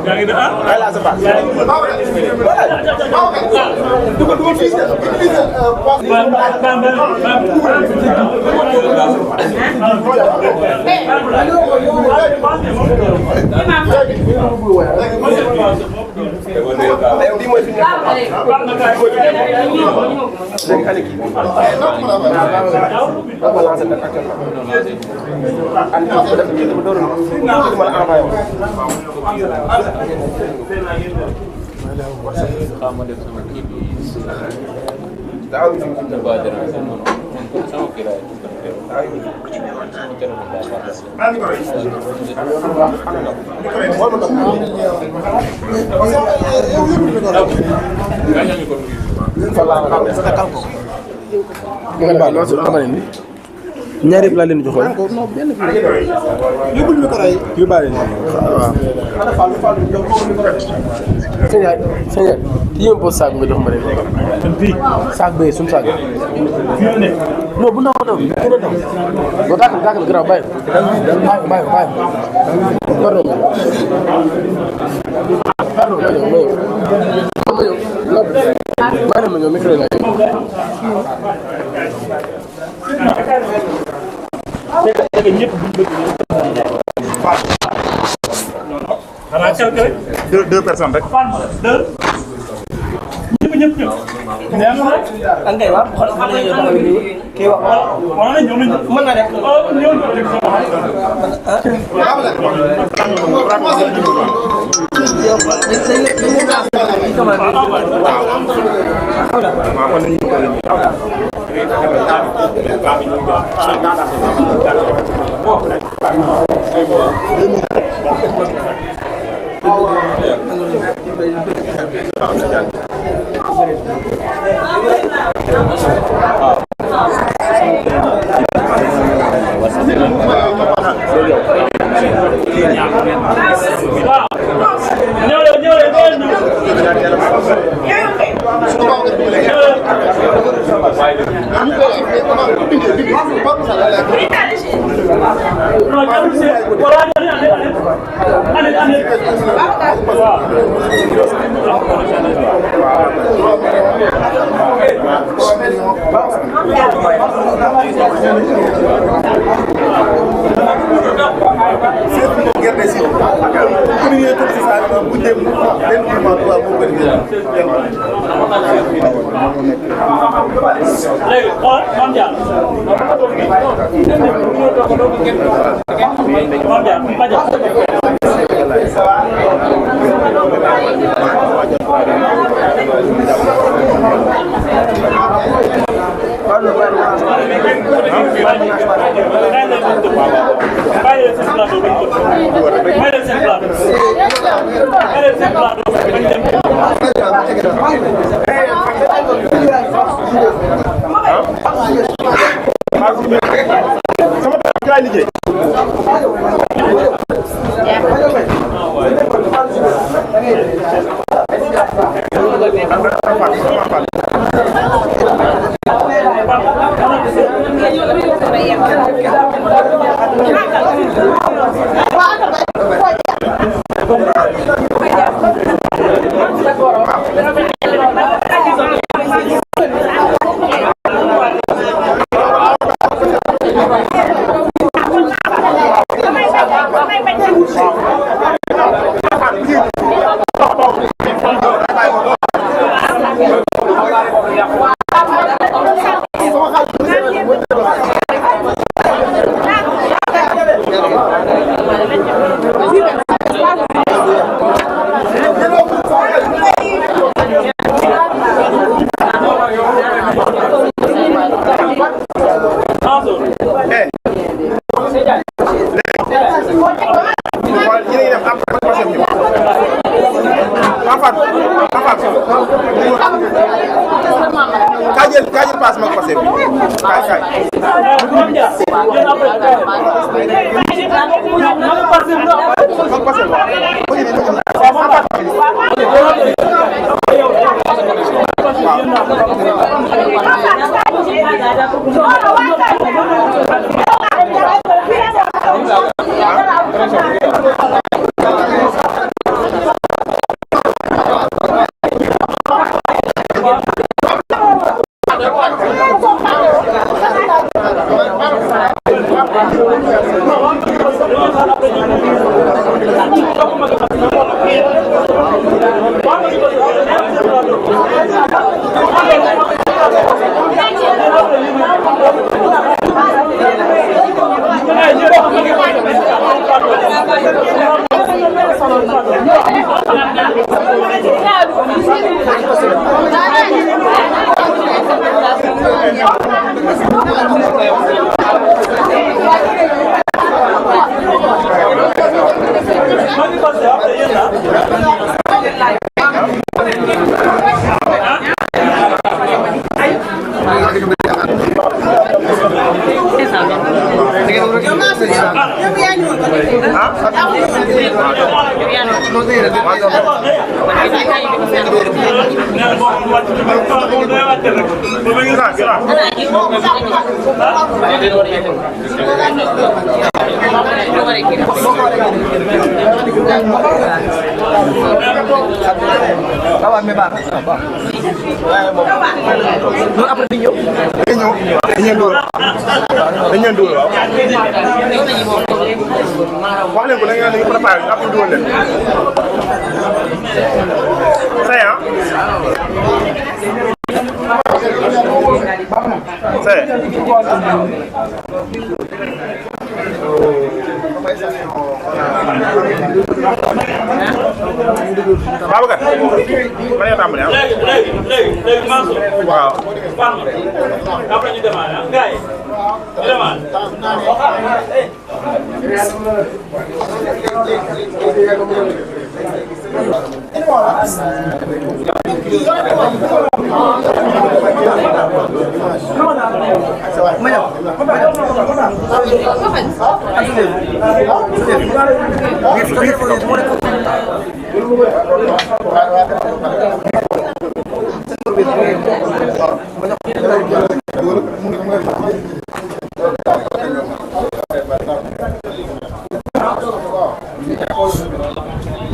yaa ngi ah. ay la sa passe. ñaari yëpp laa leen joxoon yóbbul micro yi yóbbaale waaw sëñ sëñ yéen po saag nga jox ma leen saag bee suñu saag non bu ndaw ndaw gën a ndaw boo tàkkal garaaw bàyyi bàyyi pardon ma ñëw micro la deux personnes rek. ñëpp. kan ngay wax xool xam nga yow kii wax wala na ñëw nañu mën na rek ñëw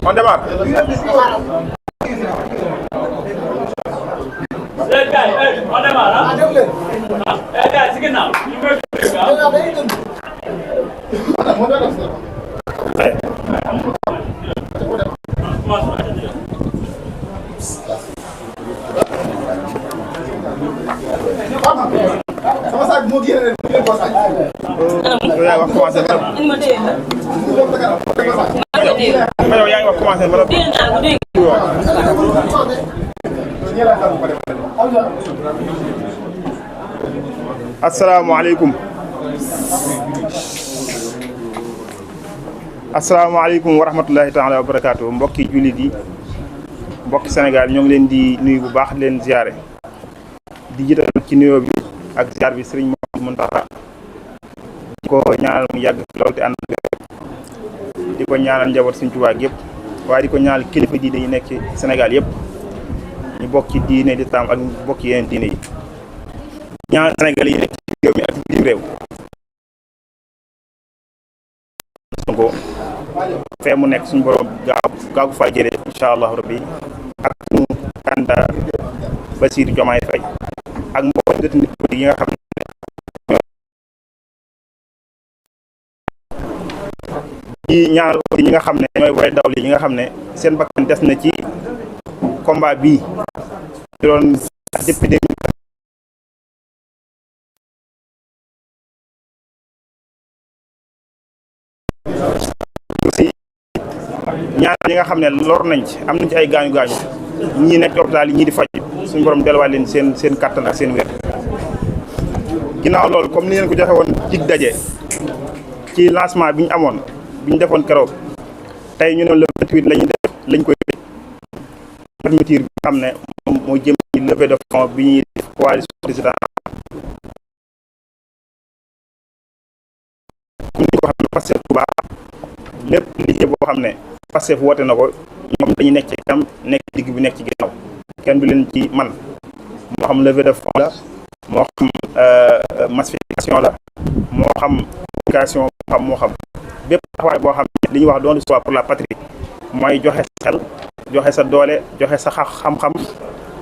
On démarre. On démarre. Gars, c'est que non. Assalamualaikum. Assalamualaikum warahmatullahi taala wabarakatuh. Mbokki julit yi mbokki Sénégal ñoo ngi leen di nuyu bu baax leen ziaré di jital ci nuyo bi ak ziar bi Serigne Mountakha ko ñaanal mu yàgg lool te ànd di ko ñaanal njaboot Serigne Touba yépp waaye di ko ñaanal kilifa diine yi nekk ci Sénégal yépp ñu bokk ci diine di tam ak bokk yeneen diine yi ñaan Sénégal yi nekk ci réew mi ak biir réew Sonko fee mu nekk suñu borom gaaw fa jële inshallah rabbi ak suñu candidat Bassirou Diomaye Faye ak mbokk dëtt nit yi nga xam ne di ñaanal ñi nga xam ne ñooy way dawli ñi nga xam ne seen bakkan des na ci combat bii di doon depuis aussi ñaan ñi nga xam ne lor nañ ci am nañ ci ay gaañu ñii nekk hôpital yi ñii di faj suñu borom delluwaat leen seen kattan ak seen wér ginnaaw loolu comme ni leen ko joxe woon dig daje ci lancement bi ñu amoon bi ñu defoon keroog tey ñu ne le 28 la ñuy def lañ koy fermeture bi xam ne moom moo jëm ci levée de fonds bi ñuy def coalition président comme ni ko xam ne Pastef bu baax lépp liggéey boo xam ne Pastef woote na ko ñoom dañuy nekk ci kanam nekk digg bi nekk ci ginnaaw kenn du leen ci man moo xam levée de fonds la moo xam massification la moo xam communication moo xam bépp taxawaay boo xam ne li ñuy wax don de soi pour la patrie mooy joxe sa xel joxe sa doole joxe sa xam-xam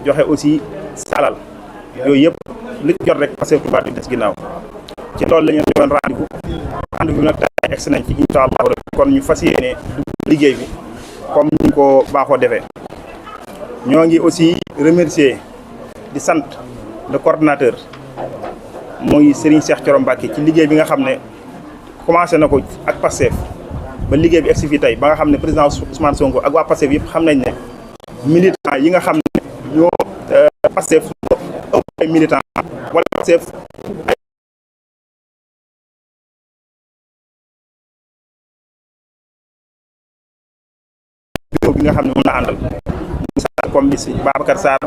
joxe aussi sa alal yooyu yëpp li jot rek Pastef Touba du des ginnaaw ci loolu la ñu doon rendez-vous nag tey egsi nañ ci incha allah kon ñu fas yéene dugg liggéey bi comme ni ko baaxoo defee ñoo ngi aussi remercier di sant le coordinateur muy Serigne Cheikh Thioro Mbacké ci liggéey bi nga xam ne commencé na ko ak Pastef ba liggéey bi egsi fii tey ba nga xam ne président Ousmane Sonko ak waa Pastef yëpp xam nañ ne militant yi nga xam ne ñoo Pastef ëpp ay militant wala Pastef bureau bi nga xam ne moom la àndal comme bi si Babacar Sarr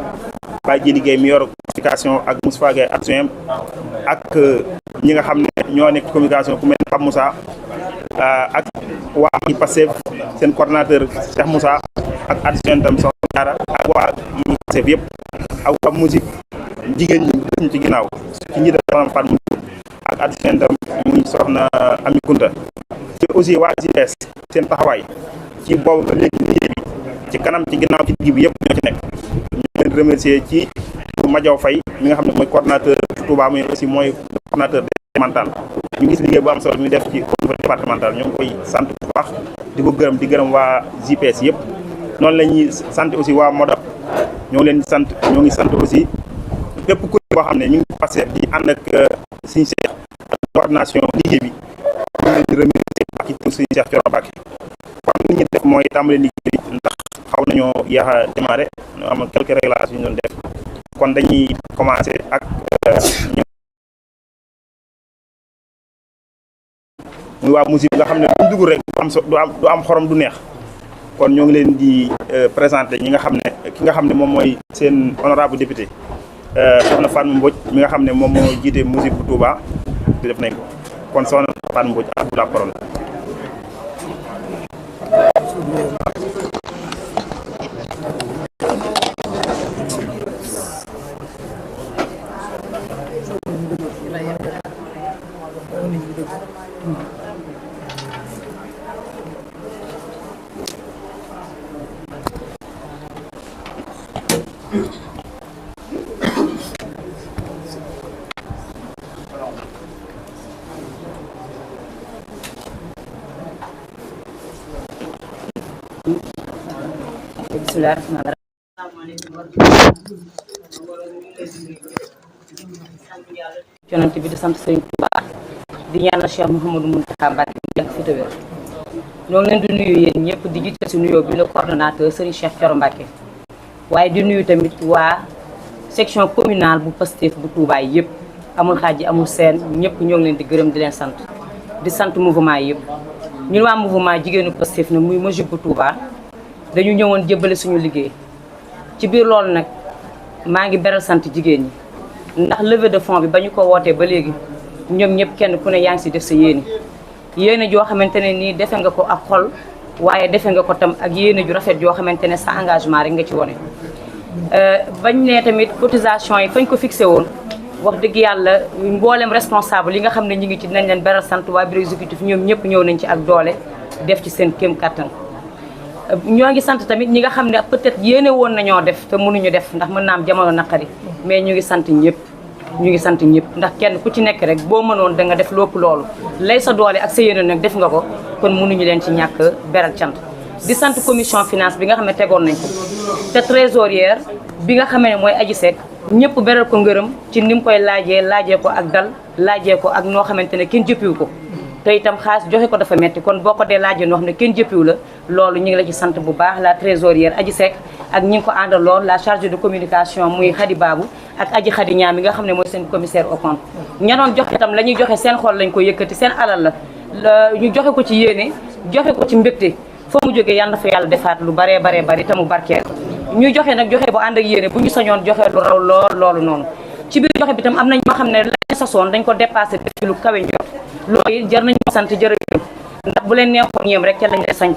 Baye Djili Gueye mi yor communication ak Moustapha Gueye adjoint ak ñi nga xam ne ñoo nekk communication ku mel ne Pape Moussa ak waa i Pastef seen coordonnateur Cheikh Moussa ak adjoint tam Soxna Diarra ak waa Pastef yëpp ak waa musique jigéen ñi ci ginnaaw ci ñi def Fat ak adjoint tam muy Soxna Ami Kunta ci aussi waa JPS seen taxawaay ci boobu ba léegi liggéey bi ci kanam ci ginnaaw ci digg bi yëpp ñoo ci nekk ñu leen remercier ci Madiaw Faye mi nga xam ne mooy coordonnateur Touba mais aussi mooy coordonnateur départemental ñu gis liggéey bu am solo mi def ci au niveau départemental ñoo ngi koy sant bu baax di ko gërëm di gërëm waa JPS yëpp noonu la ñuy sant aussi waa Modap ñoo ngi leen di sant ñoo ngi sant aussi bépp kuréel boo xam ne ñu ngi passé di ànd ak Serigne Cheikh ak coordination liggéey bi ñu leen di remercier ak ci Serigne Cheikh Thioro Mbacké kon li ñu def mooy tàmbale liggéey bi ndax xaw nañoo yéex a démarré ñu am quelques réglages yu ñu doon def kon dañuy commencé ak muy waa musique nga xam ne duñ dugg rek du am xorom du neex kon ñoo ngi leen di présenté ñi nga xam ne ki nga xam ne moom mooy seen honorable député soxna Fatma Mbodj mi nga xam ne moom moo jiite musique bu Touba di def nañ ko kon soxna Fatma Mbodj à la parole. bismillah yonent bi di sant Sëriñ Tuubaa di ñaanal Cheikh Mouhamadou Mountakha Mbacké mu yàgg fi te wér ñoo ngi leen di nuyu yéen ñëpp di jiite si nuyoo bi le coordonnateur Serigne Cheikh Thioro Mbacké waaye di nuyu tamit waa section communale bu Pastef bu Touba yëpp amul xaaj yi amul seen ñëpp ñoo ngi leen di gërëm di leen sant di sant mouvement yëpp ñun waa mouvement jigéenu Pastef na muy Mojib bu Touba dañu ñëwoon jébbale suñu liggéey ci biir loolu nag maa ngi beral sant jigéen ñi ndax levée de fonds bi ba ñu ko wootee ba léegi ñoom ñëpp kenn ku ne yaa ngi si def sa yéene joo xamante ne nii defe nga ko ak xol waaye defe nga ko tam ak yéene ju rafet joo xamante ne sa engagement rek nga ci wone bañ ne tamit cotisation yi fañ ko fixé woon wax dëgg yàlla mboolem responsable yi nga xam ne ñu ngi ci dinañ leen beral sant waa bureau exécutif ñoom ñëpp ñëw nañ ci ak doole def ci seen kéem kattan. ñoo ngi sant tamit ñi nga xam ne peut-être yéene woon nañoo def te mënuñu def ndax mën naa am jamono naqari mais ñu ngi sant ñëpp ndax kenn ku ci nekk rek boo mënoon da nga def lépp loolu lay sa doole ak sa yéene nag def nga ko kon mënuñu leen ci ñàkk beral cant di sant commission finance bi nga xam ne tegoon nañ ko te trésorière bi nga xamee ne mooy Aji Seck ñëpp beral ko ngërëm ci ni mu koy laajee ko ak dal laajee ko ak noo xamante ne kenn jëppiwu ko te itam xaalis joxe ko dafa metti kon boo ko dee laajee noo xam ne kenn jëppiwu la loolu ñu ngi la ci sant bu baax la trésorière Aji Seck ak ñi ngi ko àndaloon la chargée de communication muy Khady Babou ak Aji Khady Niang mi nga xam ne mooy seen commissaire au compte ña doon joxe itam la ñuy joxe seen xol lañ ko yëkkati seen alal la ñu joxe ko ci yéene joxe ko ci mbégte foo mu jógee yàlla na fa yàlla defaat lu baree bari te mu barkeel ñuy joxe nag joxe bu ànd ak yéene bu ñu sañoon joxe lu raw loolu noonu ci biir joxe bi tam am nañ ñoo xam ne lañ sasoon dañ ko dépassé def ci lu kawe njort loolu it jar nañu sant jërëjëf ndax bu leen neexoon ñeem rek ca lañ lay sant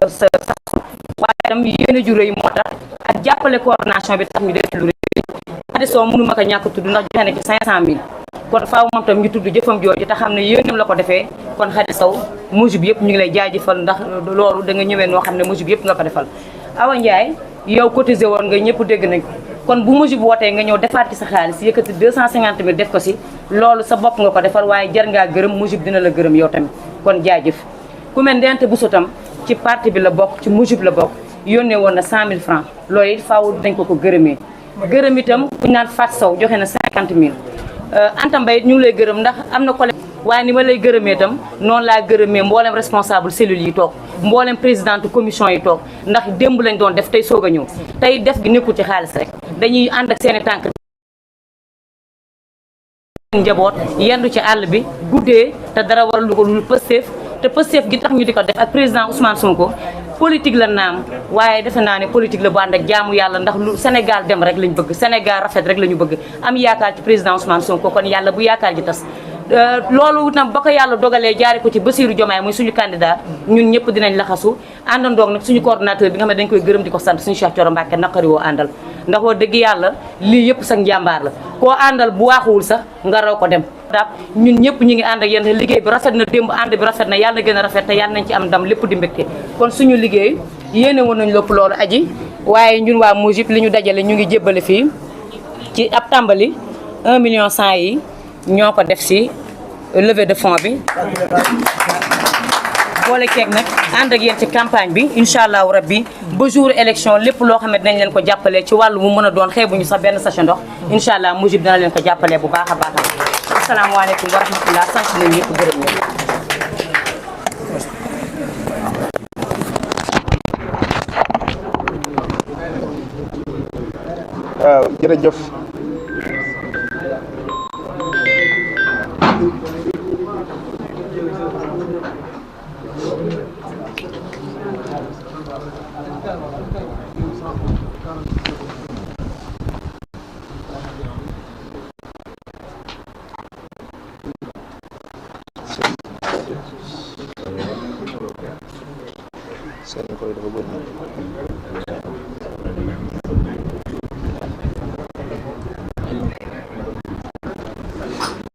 sa waaye tam yéene ju rëy moo tax ak jàppale coordination bi tax ñu def lu rëy Khady Sow mënu ma ko ñàkk tudd ndax joxe na ci 500000 kon faaw moom tam ñu tudd jëfam jooju te xam ne yéenam la ko defee kon Khady Sow Mojib yëpp ñu ngi lay jaajëfal ndax loolu da nga ñëwee noo xam ne Mojib yëpp nga ko defal Awa Ndiaye yow cotisé woon nga ñëpp dégg nañ ko kon bu Mojib wootee nga ñëw defaat ci sa xaalis yëkkati 250000 def ko si loolu sa bopp nga ko defal waaye jar ngaa gërëm Mojib dina la gërëm yow tamit kon jaajëf ku mel Ndente Bousso tam ci parti bi la bokk ci Mojib la bokk yónnee woon na 100000 francs loolu it faaw dañ ko gërëmee gërëm itam ku ñu naan Fat Sow joxe na 50000 Anta Mbaye ñu ngi lay gërëm ndax am na collègue waaye ni ma lay gërëmee itam noonu laa gërëmee mboolem responsable cellule yi toog mboolem présidente commission yi toog ndax démb lañ doon def tey soog a ñëw tey def gi nekkul ci xaalis rek dañuy ànd ak seeni tànk njaboot yendu ci àll bi guddee te dara waral lu ko lu Pastef te Pastef gi tax ñu di ko def ak président Ousmane Sonko politique la naam waaye defe naa ne politique la bu ànd ak jaamu yàlla ndax lu Sénégal dem rek lañ bëgg Sénégal rafet rek la ñu bëgg am yaakaar ci président Ousmane Sonko kon yàlla bu yaakaar ji tas loolu nag ba ko yàlla dogalee jaare ko ci Bassirou Diomaye muy suñu candidat ñun ñëpp dinañ laxasu àndandoog nag suñu coordonnateur bi nga xam ne dañ koy gërëm di ko sant suñu Cheikh Thioro Mbacké naqari woo àndal ndax wax dëgg yàlla lii yëpp sax njàmbaar la koo àndal bu waaxuwul sax nga raw ko dem daal ñun ñëpp ñu ngi ànd ak yéen te liggéey bi rafet na démb ànd bi rafet na yàlla na gën a rafet te yàlla nañ ci am ndam lépp di mbégte kon suñu liggéey yéene woon nañ lépp loolu aji waaye ñun waa MOJIP li ñu dajale ñu ngi jébbale fii ci ab tàmbali 1 million 100 yi ñoo ko def si levée de fonds bi boole keeg nag ànd ak yéen ci campagne bi incha allahu rabbi ba jour élection lépp loo xam ne dinañ leen ko jàppale ci wàllu mu mën a doon xeebuñu sax benn sachet ndox incha allah MOJIP dina leen ko jàppale bu baax a baax a asalaamaaleykum wa rahmatullah sant nañ ñëpp gërëm ñëpp jërëjëf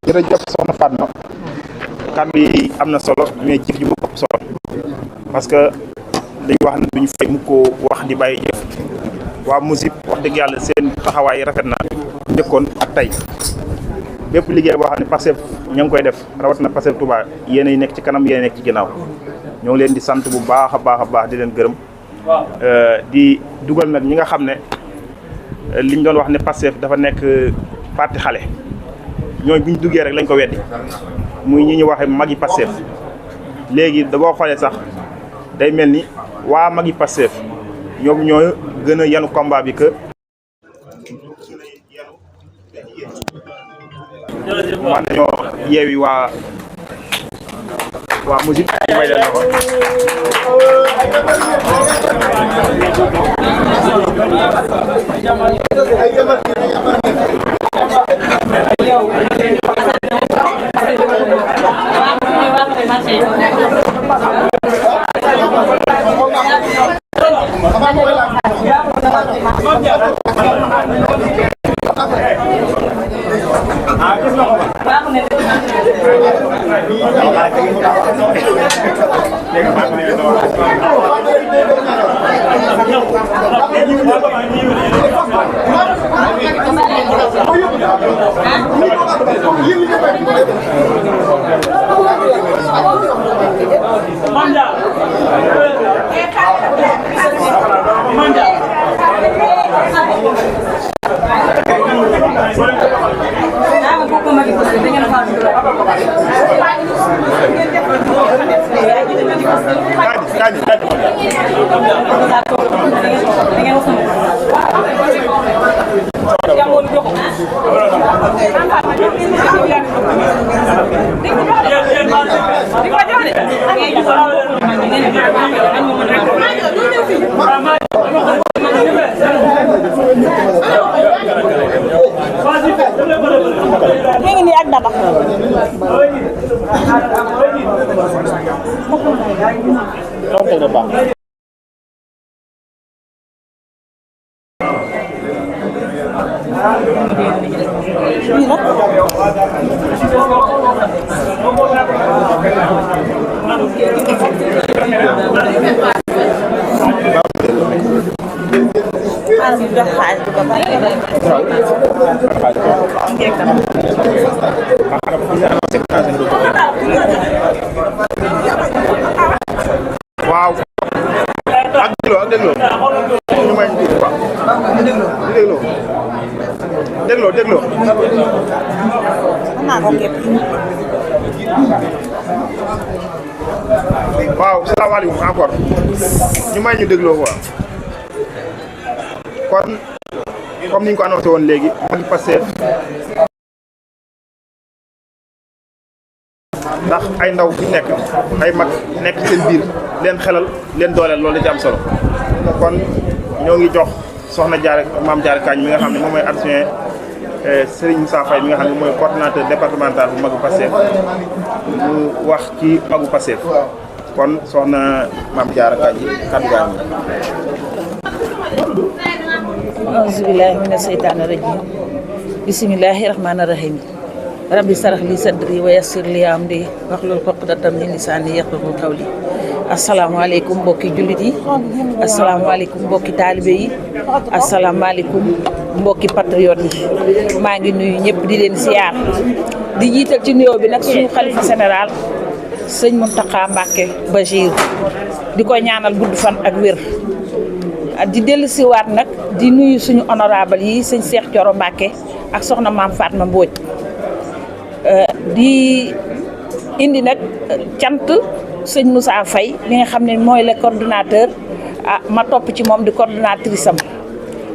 jërëjëf soxna Fatma kàddu yi am na solo mais jëf ji moo ëpp solo parce que dañu wax ne duñu fay mu ko wax di bàyyi jëf waa MOJIP wax dëgg yàlla seen taxawaay rafet na njëkkoon ak tey bépp liggéey boo xam ne Pastef ña ngi koy def rawatina Pastef Touba yéen a nekk ci kanam yéen a nekk ci ginnaaw ñoo ngi leen di sant bu baax a baax di leen gërëm di dugal nag ñi nga xam ne liñ doon wax ne Pastef dafa nekk parti xale ñooy bu ñu duggee rek lañ ko weddi muy ñi ñu waxe magi Pastef léegi da boo xoolee sax day mel ni waa magi Pastef ñoom ñoo gën a yanu combat bi que man nañoo yeewi waa MOJIP ñu may leen loxo waaw ak dégloo ñu may dégloo waaw salaamaaleykum encore ñu may ñu dégloo quoi kon comme ni ñu ko annoncé woon léegi mu ngi passé ndax ay ndaw fi nekk ay mag nekk seen biir leen xelal leen dooleel loolu da ci am solo kon ñoo ngi jox soxna Diarra Mame Diarra Kagne mi nga xam ne moom mooy adjoint Serigne Moussa Faye mi nga xam ne mooy coordinateur départemental bu Magu Pastef mu wax ci Magu Pastef kon soxna Mame Diarra Kagne kaddu gaa ngi auzu billahi mina seytaani rajim bismillahi rahmaani rahim rabbi sarax li sadri wa yassir li amri wahlul uqdatam min lisaani yafqahu qawli asalaamaaleykum mbokki jullit yi asalaamaaleykum mbokki taalibe yi asalaamaaleykum mbokki patriote yi maa ngi nuyu ñëpp di leen siyaar di jiital ci nuyoo bi nag suñu xalifa général sëñ Mountakha Mbacké Bachir di ko ñaanal gudd fan ak wér di dellu siwaat nag di nuyu suñu honorable yi sëñ Cheikh Thioro Mbacké ak soxna Mame Fatma Mbodj di indi nag cant sëñ Moussa Faye mi nga xam ne mooy le coordonnateur ma topp ci moom di coordonnatrice am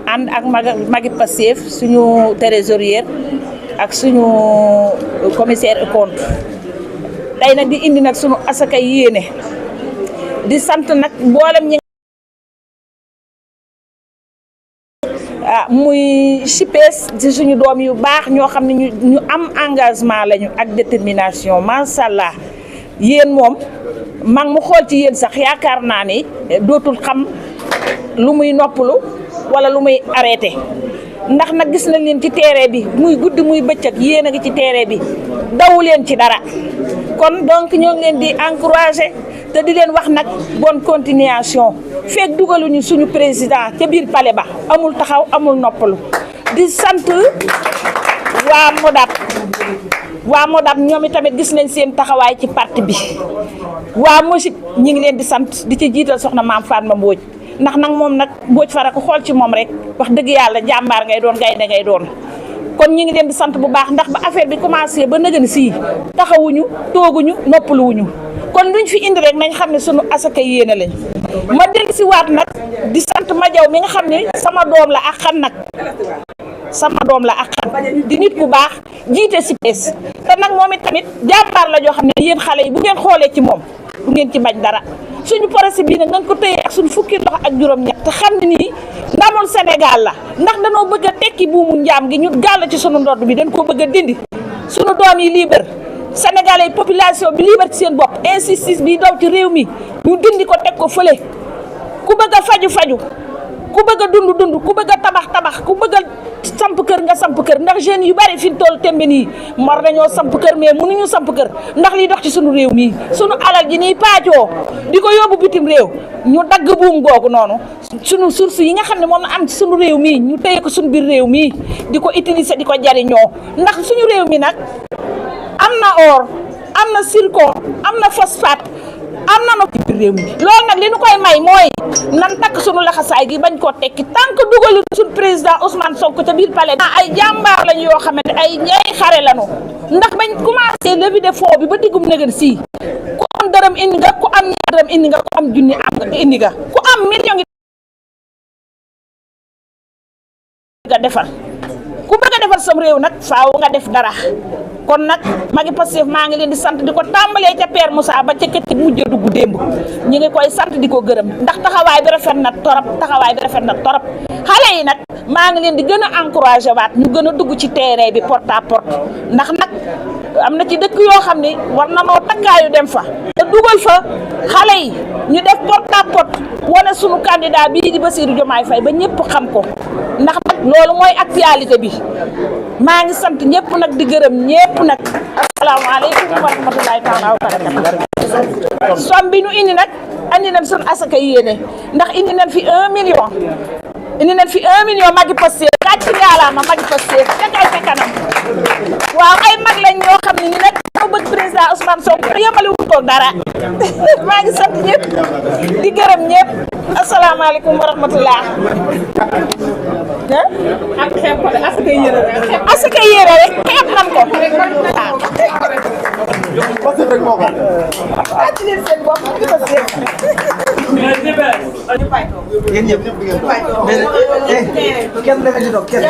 ànd ak magi Pastef suñu trésorière ak suñu commissaire et compte tey nag di indi nag suñu asaka yéene di sant nag mboolem ñi muy CIPES ci suñu doom yu baax ñoo xam ne ñu am engagement lañu ak détermination macha allah yéen moom man mu xool ci yéen sax yaakaar naa ni dootul xam lu muy noppalu wala lu muy arrêté ndax nag gis nañ leen ci terrain bi muy guddi muy bëccëg yéen a ngi ci terrain bi dawu leen ci dara kon donc ñoo ngi leen di encourager te di leen wax nag bonne continuation feek dugaluñu suñu président ca biir palais ba amul taxaw amul noppalu di sant waa Modap ñoom itamit gis nañ seen taxawaay ci parti bi waa Mosik ñi ngi leen di sant di ci jiital soxna Mame Fatma Mbodj ndax nag moom nag Mbodj fara ko xool ci moom rek wax dëgg yàlla jàmbaar ngay doon gaynde ngay doon kon ñi ngi leen di sant bu baax ndax ba affaire bi commencé ba nëgën sii taxawuñu tooguñu noppaluwuñu kon luñ fi indi rek nañ xam ne sunu asaka yéene lañ ma dellu si waat nag di sant Madiaw mi nga xam ne sama doom la ak xan nag sama doom la ak xam di nit bu baax jiite CIPES te nag moom it tamit jàmbaar la joo xam ne yéen xale yi bu ngeen xoolee ci moom bu ngeen ci bañ dara suñu projet bii nag nañ ko tëyee ak suñu fukki loxo ak juróom-ñett te xam ne nii ndamul Sénégal la ndax danoo bëgg a tekki buumu njaam gi ñu gàll ci suñu ndodd bi dañ ko bëgg a dindi suñu doom yi libre Sénégalais population bi libre ci seen bopp injustice bi daw ci réew mi ñu dindi ko teg ko fële ku bëgg a faju ku bëgg a dund ku bëgg a tabax ku bëgg a samp kër nga samp kër ndax jeunes yu bari fi ñu toll tembe nii mar nañoo samp kër mais mënuñu samp kër ndax liy dox ci sunu réew mii sunu alal ji niy paacoo di ko yóbbu bitim réew ñu dagg buum googu noonu sunu source yi nga xam ne moom la am ci sunu réew mii ñu téye ko sunu biir réew mii di ko utiliser di ko jariñoo ndax suñu réew mi nag am na or am na zircon am na phosphate am na nag ci biir réew mi loolu nag li ñu koy may mooy nan takk sunu laxasaay gi bañ koo tekki tant que dugalu suñu président Ousmane Sonko ca biir palais ay jàmbaar lañu yoo xamante ay ñay xare lañu ndax bañ commencé levée de fonds bi ba diggum nëgën sii ku am dërëm indi nga ku am ñaar dërëm indi nga ku am junni am indi nga ku am million ngi nga defar ku bëgg a defar sam réew nag faaw nga def dara kon nag magi Pastef maa ngi leen di sant di ko tàmbalee ca Père Moussa ba ca kët mujj a dugg démb ñu ngi koy sant di ko gërëm ndax taxawaay bi rafet na torop xale yi nag maa ngi leen di gën a encouragé waat ñu gën a dugg ci terrain bi porte à porte ndax nag am na ci dëkk yoo xam ne war na noo takkaayu dem fa te dugal fa xale yi ñu def porte à porte wane sunu candidat bii di Bassirou Diomaye Faye ba ñëpp xam ko ndax nag loolu mooy actualité bi maa ngi sant ñëpp nag di gërëm ñëpp nag asalaamaaleykum wa rahmatulahi taala wa barakatu som bi nu indi nag andi nañ sunu asaka yéene ndax indi nañ fi 1 million magi Pastef gàcc gàcce ngaalaama mag Pastef ca kaw ca kanam waaw ay mag lañ ñoo xam ne ñu nag ñoo bëgg président Ousmane Sonko yemale wu ko dara maa ngi sant ñëpp di gërëm ñëpp asalaamaaleykum wa rahmatulah. ak xeeb ko de asaka yére rek xeeb nan ko waaw. Pastef rek moo ko. wàcc leen seen bopp di Pastef. yéen ñëpp kenn dafa ci toog kenn.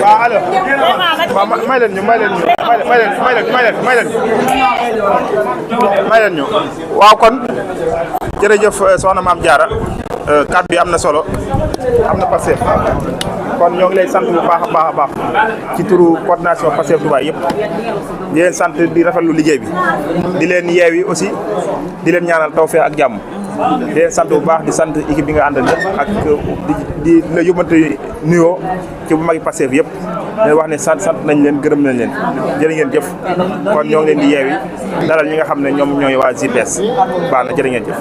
waaw alors waaw may leen ñu waaw kon jërëjëf soxna Mame Diarra kàddu yi am na solo am na Pastef kon ñoo ngi lay sant bu baax a baax ci turu coordination Pastef Touba yëpp di leen sant di rafetlu liggéey bi di leen yeewi aussi di leen ñaanal tawfeex ak jàmm di leen sant bu baax di sant équipe bi nga àndal yëpp ak di la yóbbante nuyoo ci bu magi Pastef yëpp leen wax ne sant nañ leen gërëm nañ leen jërë ngeen jëf kon ñoo ngi leen di yeewi dalal ñi nga xam ne ñoom ñooy waa JPS baax na jërë ngeen jëf.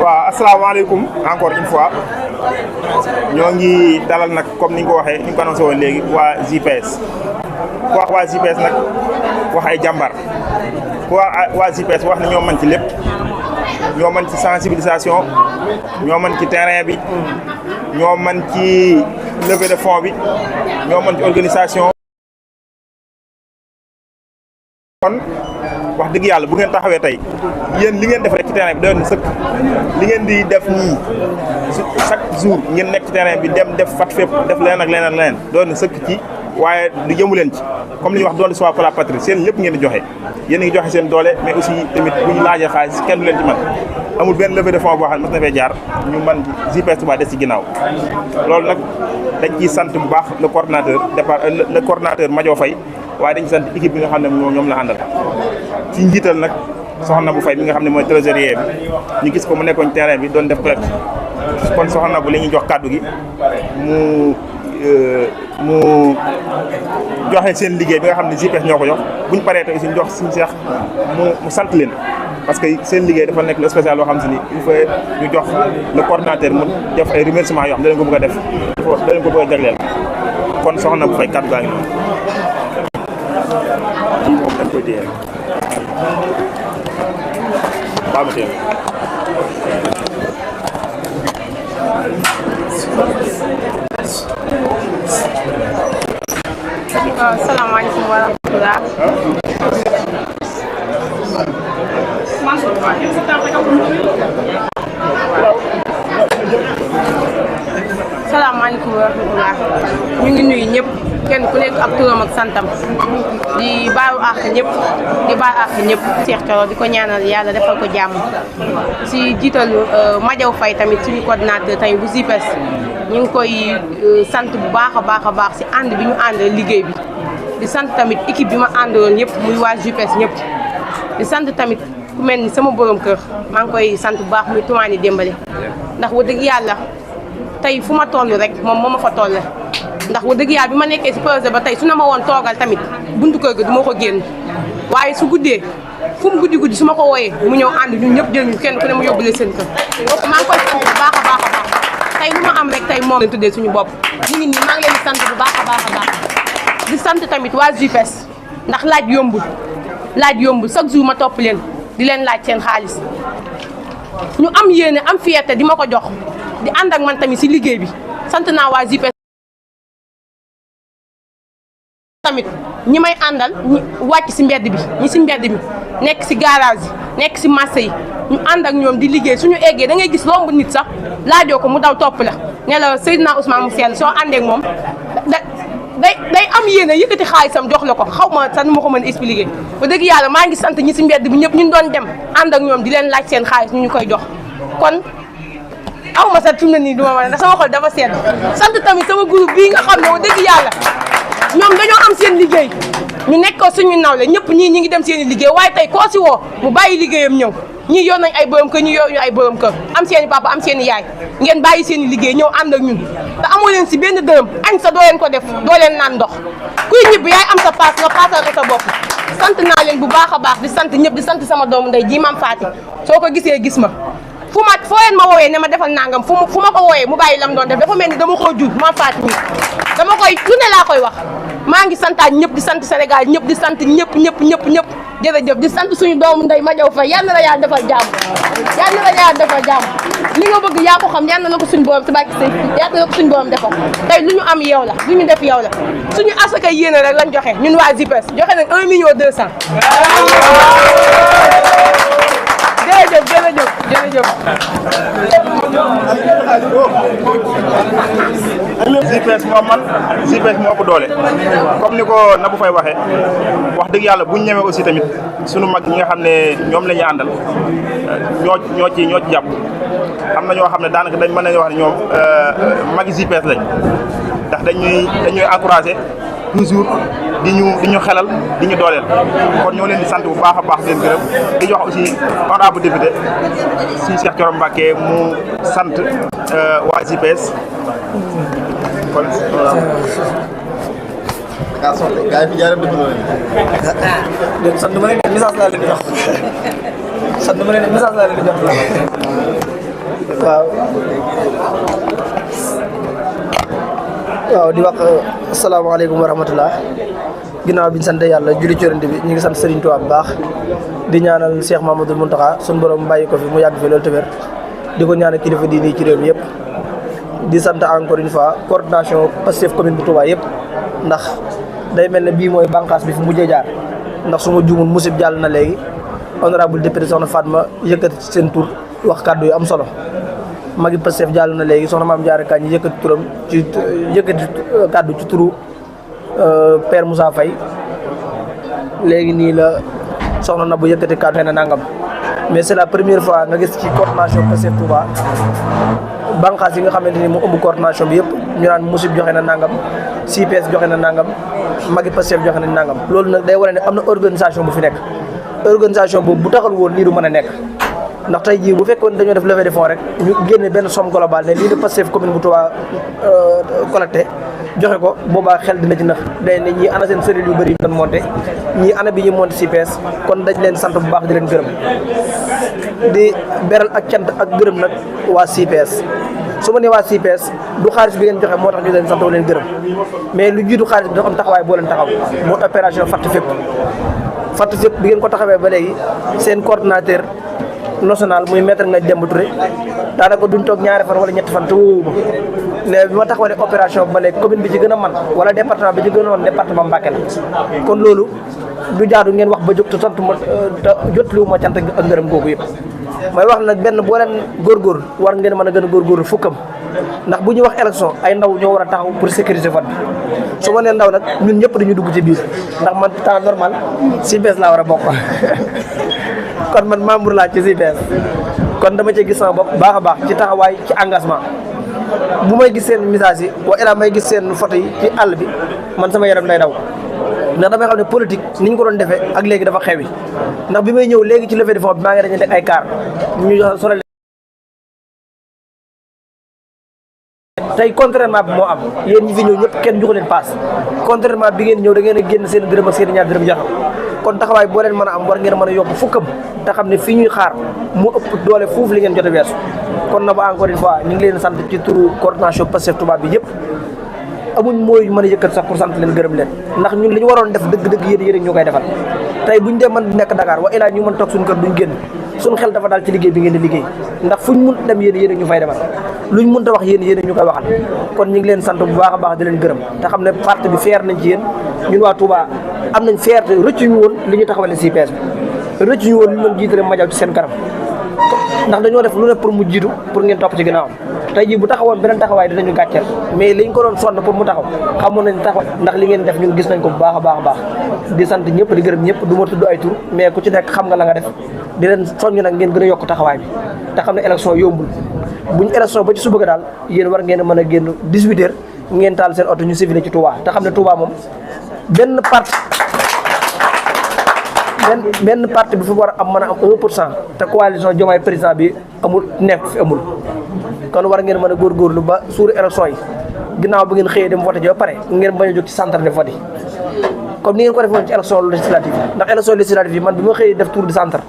waaw asalaamaaleykum encore une fois ñoo ngi dalal nag comme ni ñu ko waxee ni ñu ko annoncé woon léegi waa JPS ku wax waa JPS nag wax ay jàmbar ku wax waa JPS wax ne ñoo mën ci lépp ñoo mën ci sensibilisation ñoo mën ci terrain bi ñoo mën ci levée de fonds bi ñoo mën ci organisation. kon wax dëgg yàlla bu ngeen taxawee tey yéen li ngeen def rek ci terrain bi doyoon na sëkk li ngeen di def nii chaque jour ngeen nekk ci terrain bi dem def fat fépp def leneen ak leneen ak leneen doyoon na sëkk ci waaye du jëmu leen ci comme li ñuy wax doon soit pour la patrie seen lépp ngeen di joxe yéen a ngi joxe seen doole mais aussi tamit bu ñu laajee xaalis kenn du leen ci man amul benn levée de fonds boo xam ne mos na fee jaar ñu man JPS Touba des ci ginnaaw loolu nag dañ ciy sant bu baax le coordonnateur Madio Faye waaye dañ sant équipe bi nga xam ne ñoom la àndal ci njiital nag soxna bu Faye bi nga xam ne mooy trésorier bi ñu gis ko mu nekkoon terrain bi doon def collecte kon soxna bu la ñuy jox kàddu gi mu joxe seen liggéey bi nga xam ne JPS ñoo ko jox buñ paree tamit suñ jox suñu seex mu sant leen parce que seen liggéey dafa nekk lu spécial loo xam si ni il faut ñu jox le coordinateur mu def ay remerciements yoo xam ne da leen ko bëgg a def da leen ko bëgg a jagleel kon soxna bu Faye kàddu gaa ngi noonu moom dañ koy téye baa ma téye Assalamualaikum warahmatullahi Assalamualaikum warahmatullahi ñu ngi nuyu ñëpp kenn ku nekk ak turam ak santam di baalu àq ñëpp Cheikh Thioro di ko ñaanal yàlla defal ko jàmm si jiital Madiaw Faye tamit suñu coordinateur tamit bu JPS ñu ngi koy sant bu baax a baax si ànd bi ñu ànd liggéey bi di sant tamit équipe bi ma àndaloon yëpp muy waa JPS ñëpp di sant tamit ku mel ni sama borom kër maa ngi koy sant bu baax muy Toumani Dembélé ndax wax dëgg yàlla tey fu ma toll rek moom moo ma fa toll ndax wax dëgg yàlla bi ma nekkee si projet ba tey su na ma woon toogal tamit buntu kër ga du ma ko génn waaye su guddee fu mu guddi su ma ko wooyee mu ñëw ànd ñun ñëpp jël ñu kenn ku ne mu yóbbule seen kër donc maa ngi koy sant bu baax a baax a baax tey lu ma am rek tey moom lañ tuddee suñu bopp ñu ngi nii maa ngi leen di sant bu baax a baax a baax di sant tamit waa JPS ndax laaj yombul chaque jour ma topp leen di leen laaj seen xaalis ñu am yéene am fierté di ma ko jox di ànd ak man tamit si liggéey bi sant naa waa JPS tamit ñi may àndal ñi wàcc si mbedd bi ñi si mbedd mi nekk si garage yi nekk si marché yi ñu ànd ak ñoom di liggéey suñu eggee da ngay gis romb nit sax laajoo ko mu daw topp la ne la Seydina Ousmane mu sell soo àndee ak moom day am yéene yëkkati xaalisam jox la ko xaw ma sax nu ma ko mën a expliquer ba dëgg yàlla maa ngi sant ñi si mbedd bi ñëpp ñu doon dem ànd ak ñoom di leen laaj seen xaalis ñu koy jox kon aw ma sax fi mu ne nii du ma mën ndax sama xol dafa sedd sant tamit sama groupe bii nga xam ne wax dëgg yàlla ñoom dañoo am seen liggéey ñu nekk ko suñu nawle ñëpp ñii ñi ngi dem seen i liggéey waaye tey koo si woo mu bàyyi liggéeyam ñëw ñii yor nañ ay borom kër ñii yor ñu ay borom kër am seen i papa am seen i yaay ngeen bàyyi seen i liggéey ñëw ànd ak ñun te amoo leen si benn dërëm añ sa doo leen ko def doo leen naan ndox kuy ñibbi yaay am sa paas nga paasal ko sa bopp sant naa leen bu baax a baax di sant ñëpp di sant sama doomu ndey ji maam Faati soo ko gisee gis ma foo leen ma woowee ne ma defal nangam fu ma ko wooyee mu bàyyi lam doon def dafa mel ni dama koo jur maam Faati mi dama koy lu ne laa koy wax maa ngi santaat ñëpp di sant Sénégal ñëpp di sant ñëpp jërëjëf di sant suñu doomu ndey ma jaw fay yal na la yàlla defal jàmm li nga bëgg yaa ko xam yal na la ko suñu borom tabaaki sëy yal na la ko suñu borom defal tey lu ñu am yow la lu ñu def yow la suñu asaka yéene rek lañ joxe ñun waa JPS joxe nañ 1 million 200 jërëjëf JPS moo man JPS moo ëpp doole comme ni ko Nabou Faye waxee wax dëgg yàlla buñ ñëwee aussi tamit sunu mag ñi nga xam ne ñoom la ñuy àndal ñoo ci jàpp am na ñoo xam ne daanaka dañ mën nañu wax ne ñoom magi JPS lañ ndax dañuy encouragé toujours di ñu xelal di ñu dooleel kon ñoo leen di sant bu baax a baax leen gërëm di jox aussi honorable député si Cheikh Thioro Mbacké mu sant waa JPS kon gars yi fi jaaree dëgg la sant ma leen message laa leen di jox sant ma leen message laa leen di jox waaw di wax asalaamaaleykum wa rahmatulah ginnaaw bi ñu sant yàlla julli ci Yonent bi ñu ngi sant Serigne Touba bu baax di ñaanal Cheikh Mamadou Mountakha suñu borom bàyyi ko fi mu yàgg fi loolu tamit di ko ñaanal kilifa diini ci réew mi yëpp di sant encore une fois coordination Pastef commune bu Touba yëpp ndax day mel ne bii mooy bànqaas bi fi mujjee jaar ndax su ma juumul musib jàll na léegi honorable député soxna Fatma yëkkati seen tur wax kàddu yu am solo magi Pastef jàll na léegi soxna maam Diarra Kañ yëkkati turam ci yëkkati kàddu ci turu Père Moussa Faye léegi nii la soxna Nabou yëkkati kàddu na nangam mais c'est la première fois nga gis ci coordination Pastef Touba banqaas yi nga xamante ni mu ëmb coordination bi yëpp ñu naan musib joxe na nangam CPS joxe na nangam magi Pastef joxe na nangam loolu nag day wane ne am na organisation bu fi nekk organisation boobu bu taxal woon lii du mën a nekk ndax tey jii bu fekkoon dañoo def levée de fonds rek ñu génne benn somme globale ne lii de Pastef commune bu Touba collecté joxe ko boobaa xel dina ci nax day ne ñii ana seen cellule yu bëri yu doon monté ñii ana bi ñu monté CPS kon dañ leen sant bu baax di leen gërëm di beral ak cant ak gërëm nag waa CPS su ma nee waa CPS du xaalis bi ngeen joxe moo tax ñu leen sant leen gërëm mais lu jiitu xaalis bi dafa am taxawaay boo leen taxaw moo opération Fatt Fépp bi ngeen ko taxawee ba léegi seen coordonnateur national muy maître nga Demba Touré daanaka duñ toog ñaari fan wala ñetti fan te wóowu ma ne bi ma taxawalee opération ba léegi commune bi ci gën a man wala département bi ci gën a man département Mbacké la kon loolu du jaadu ngeen wax ba jóg te sant ma te jotliwu ma cant ak ngërëm googu yëpp mooy wax nag benn boo leen góorgóorlu war ngeen mën a gën a góorgóorlu fukkam ndax bu ñuy wax élection ay ndaw ñoo war a taxaw pour sécuriser vote bi su ma nee ndaw nag ñun ñëpp dañu dugg ci biir ndax man temps normal CPS laa war a bokk kon man membre laa ci CPS kon dama cee gis sama bopp baax a baax ci taxawaay ci engagement bu may gis seen message yi wa ila may gis seen photo yi ci àll bi man sama yaram day daw ndax damay xam ne politique ni ñu ko doon defee ak léegi dafa xewi ndax bi may ñëw léegi ci levée de fonds bi maa ngi dañu teg ay car ñu solal tey contrairement bi moo am yéen ñi fi ñëw ñëpp kenn joxu leen paas contrairement bi ngeen ñëw da ngeen a génn seen dërëm ak seen ñaar dërëm joxe kon taxawaay boo leen mën a am war ngeen mën a yokk fukkam te xam ne fi ñuy xaar mu ëpp doole foofu li ngeen jot a weesu kon na ba encore une fois ñu ngi leen sant ci turu coordination Pastef Touba bi yëpp amuñ mooy mën a yëkkat sax pour sant leen gërëm leen ndax ñun li ñu waroon def dëgg-dëgg yéen ñu koy defal tey buñ dee mën nekk Dakar wa ilaa ñu mën toog suñu kër duñ génn suñu xel dafa daal ci liggéey bi ngeen di liggéey ndax fuñ mun dem yéen ñu fay defal luñ mënta wax yéen ñu koy waxal kon ñu ngi leen sant bu baax a baax di leen gërëm te xam ne parti bi fier nañ ci yéen ñun waa Touba am nañ fierté rëccu ñu woon li ñu taxawale si PS bi rëccu ñu woon li ñu doon jiitale Madiaw ci seen kanam ndax dañoo def lu ne pour mu jiitu pour ngeen topp ci ginnaawam tey jii bu taxawoon beneen taxawaay dinañu gàcceel mais liñ ko doon sonn pour mu taxaw xamoon nañ taxaw ndax li ngeen def ñun gis nañ ko bu baax a baax a baax di sant ñëpp di gërëm ñëpp du ma tudd ay tur mais ku ci nekk xam nga la nga def di leen soññ nag ngeen gën a yokk taxawaay bi te xam ne élection yombul buñ élection ba ci suba ga daal yéen war ngeen a mën a génn 18h ngeen taal seen oto ñu civilé ci Touba te xam ne Touba moom benn parti bi fi war a am mën a am 1% te coalition Diomaye président bi amul nekk fi amul kon war ngeen mën a góorgóorlu ba suuru élection yi ginnaaw bi ngeen xëyee dem voté ji ba pare ngeen bañ a jóg ci centre de vote yi comme ni ngeen ko defoon ci élection législative yi ndax élection législative yi man bi ma xëyee def tour de centre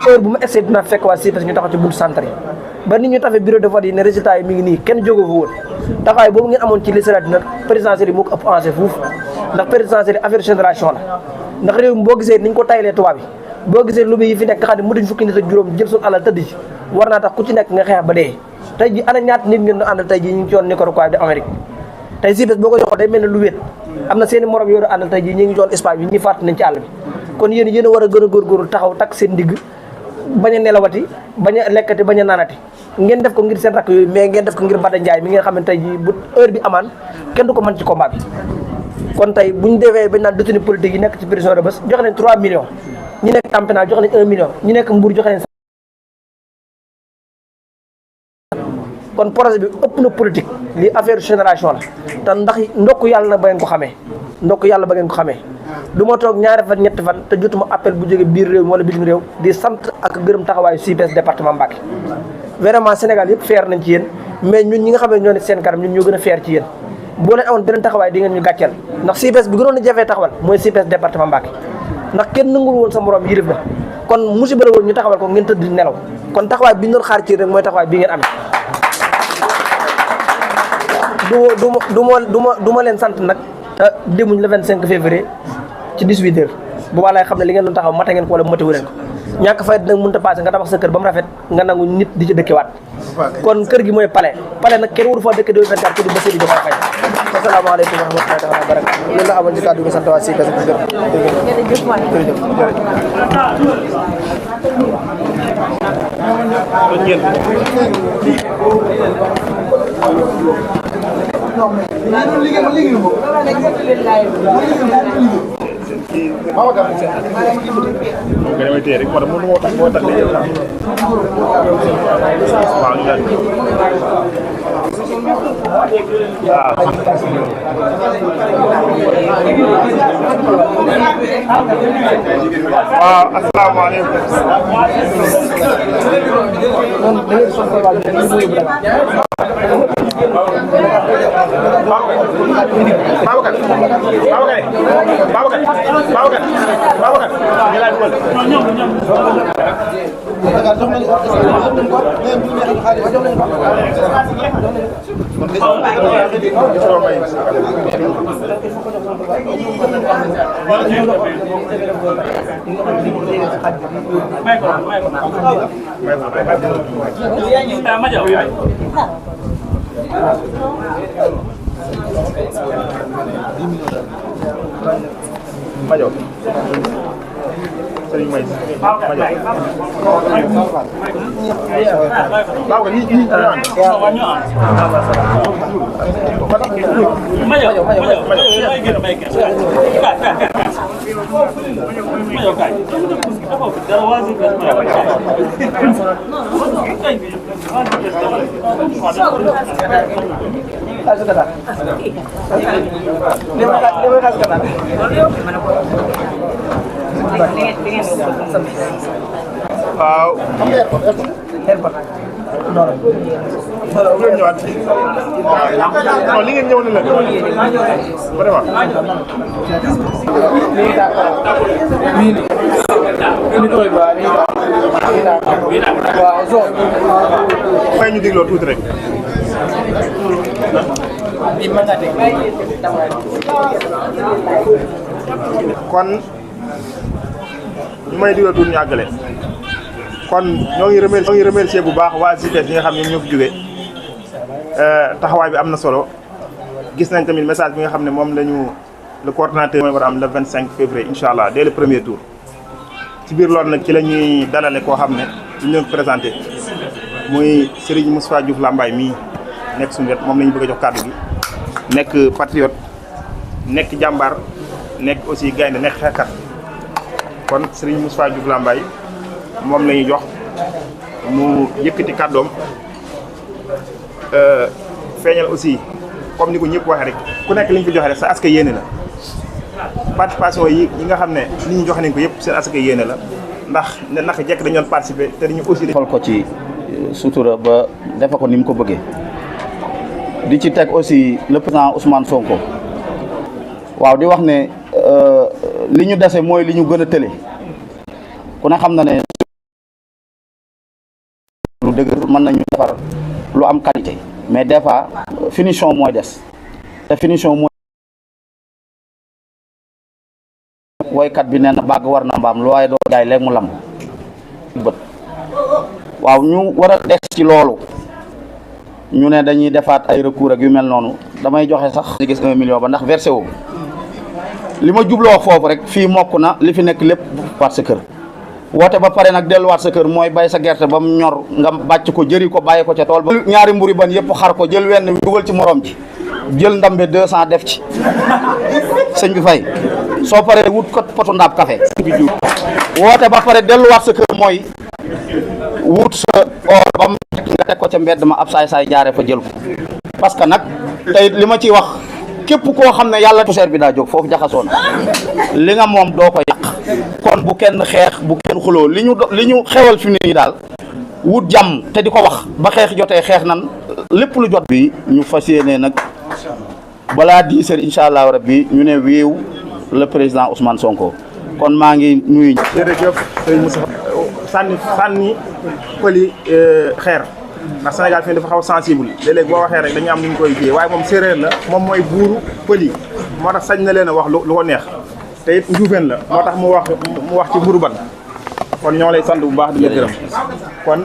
heure bu ma essayé dina fekk waa CPS ñu taxaw ci buntu centre yi ba nit ñu tafee bureau de vote yi ne résultat yi mi ngi nii kenn jógoo fa woon taxawaay boobu ngeen amoon ci législative nag présidentielle yi moo ko ëpp enjeu fuuf ndax présidentielle yi affaire génération la ndax réew mi boo gisee niñ ko taylee tubaab yi boo gisee lobby yi fi nekk nga xam ne mu duñ fukki nit ak juróom jël suñu alal tëdd ci war naa tax ku ci nekk nga xeex ba dee tey ji ana ñaata nit ngeen doon àndal tey ji ñu ngi ci yoon Nicaragua bi de Amérique tey CPS boo ko joxoon day mel ne lu wéet am na seen i morom yoo doon àndal tey ji ñu ngi ci yoon Espagne bi ñuy fàtt nañ ci àll bi kon yéen a war a gën a góorgóorlu taxaw takk seen ndigg bañ a nelawati bañ a lekkati bañ a naanati ngeen def ko ngir seen rakk yooyu mais ngeen def ko ngir Bada Ndiaye mi ngeen xam ne tey ji bu heure bi amaan kenn du ko mën ci combat bi kon tey buñ defee bañ naan détenu politique yi nekk ci prison de Rebeuss joxe nañ 3 millions ñi nekk camp pénal joxe nañ 1 million ñi nekk Mbour joxe nañ kon projet bi ëpp na politique lii affaire génération la te ndax ndokk yàlla na ba ngeen ko xamee ndokk yàlla ba ngeen ko xamee du ma toog ñaari fan ñetti fan te jotuma appel bu jóge biir réew mi wala bitim réew di sant ak gërëm taxawaayu CPS département Mbacké vraiment Sénégal yëpp fier nañ ci yéen mais ñun ñi nga xam ne ñoo ne seen kanam ñun ñoo gën a fier ci yéen boo leen amoon beneen taxawaay di ngeen ñu gàcceel ndax CPS bi gënoon a jafee taxawal mooy CPS département Mbacké ndax kenn nangul woon sa morom yirif la kon musiba la woon ñu taxawal ko ngeen tëdd nelaw kon taxawaay bi ñu doon xaar ci rek mooy taxawaay bi ngeen amee du ma leen sant nag te demuñ le 25 février ci 18h bu lay xam ne li ngeen doon taxaw mata ngeen ko wala matewu leen ko ñàkk fay nag mënut a passé nga tabax sa kër ba mu rafet nga nangu nit di ci dëkkewaat kon kër gi mooy palais nag kenn waru fa dëkk 2024 ko di ba Seydi Diomaye Faye asalaamaaleykum wa rahmatullahi taala wa barakatuh loolu la amoon ci kàddu gi sant waa si kasi waaw asalaamaaleykum Madiaw Serigne May waaw ngeen ñëwaat non li ngeen ñëw ne la vraiment may ñu dégloo tuuti rek kon ñu may dégloo tuuti ñu àggale kon ñoo ngi remercier bu baax waa JPS yi nga xam ne ñoo fi jógee taxawaay bi am na solo gis nañ tamit message bi nga xam ne moom lañu le coordonnateur mooy war a am le 25 février incha allah dès le premier tour ci biir loolu nag ci la ñuy dalale koo xam ne ñu leen ko présenté muy Serigne Moustapha Diouf Lambaye mii nekk suñu wet moom la ñu bëgg a jox kàddu gi nekk patriote nekk jàmbaar nekk aussi gaynde nekk xeexkat kon Serigne Moustapha Diouf Lambaye moom la ñuy jox mu yëkkati kàddoom feeñal aussi comme ni ko ñëpp waxee rek ku nekk li ñu fi joxe rek sa askan yéene la participation yi nga xam ne nit ñi joxe nañ ko yëpp seen askan yéene la ndax ne naka jekk dañu doon participer te dañu aussi. xool ko ci sutura ba defe ko ni mu ko bëggee di ci teg aussi le président Ousmane Sonko waaw di wax ne li ñu dese mooy li ñu gën a tële ku ne xam na ne lu dëgër mën nañu defar lu am qualité mais des fois finition mooy des te finition mooy woykat bi nee na bàgg war na mbaam lu waaye doo jaay léegi mu lam bët waaw ñu war a des ci loolu ñu ne dañuy defaat ay recours ak yu mel noonu damay joxe sax ñu gis 1 million ba ndax versé wu li ma jubloo foofu rek fii mokk na li fi nekk lépp waat sa kër woote ba pare nag delluwaat sa kër mooy bay sa gerte ba mu ñor nga bàcc ko jëri ko bàyyi ko ca tool ba ñaari mburi ban yëpp xar ko jël wenn dugal ci morom ji jël ndambe 200 def ci sëñ bi fay soo paree wut ko potu ndaab café woote ba pare delluwaat sa kër mooy wut sa or ba mu nga teg ko ca mbedd ma ab saay-saay jaare fa jël ko parce que nag tey li ma ciy wax képp koo xam ne yàlla poussière bi daa jóg foofu jaxasoo na li nga moom doo ko yàq kon bu kenn xeex bu kenn xuloo li ñu xewal fi mu ne nii daal wut jàmm te di ko wax ba xeex jotee xeex nan lépp lu jot bi ñu fas yéene nag balaa 10 heures incha allah rabbi ñu ne wéew le président Ousmane Sonko kon maa ngi nuyu. jërëjëf sëñ Moussa sànni pëli xeer ndax Sénégal fii dafa xaw sensible léeg-léeg boo waxee rek dañu am nu ñu koy fiyee waaye moom séeréer la moom mooy buuru pëli moo tax sañ na leen a wax lu ko neex te it njuufeen la moo tax mu wax ci mburu ban kon ñoo lay sant bu baax di la gërëm kon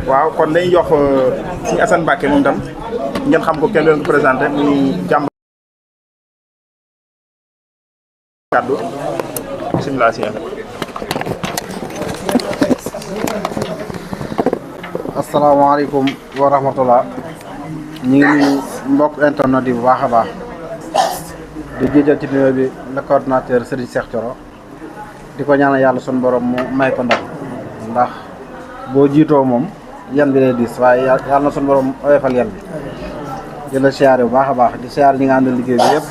waaw kon dañuy jox Serigne Assane Mbacké moom tam ngeen xam ko kenn leen ko présenté muy jàmb kàddu bismillah si asalaamaaleykum wa rahmatullah ñu ngi nuyu mbokk internet yi bu baax a baax di jiital ci nuyoo bi le coordonnateur Serigne Cheikh Thioro di ko ñaanal yàlla sunu borom mu may ko ndam ndax boo jiitoo moom yan bi lay diis waaye yàlla na sunu borom oyofal yan bi di la siyaare bu baax a baax di siyaare ñi nga àndal liggéey bi yëpp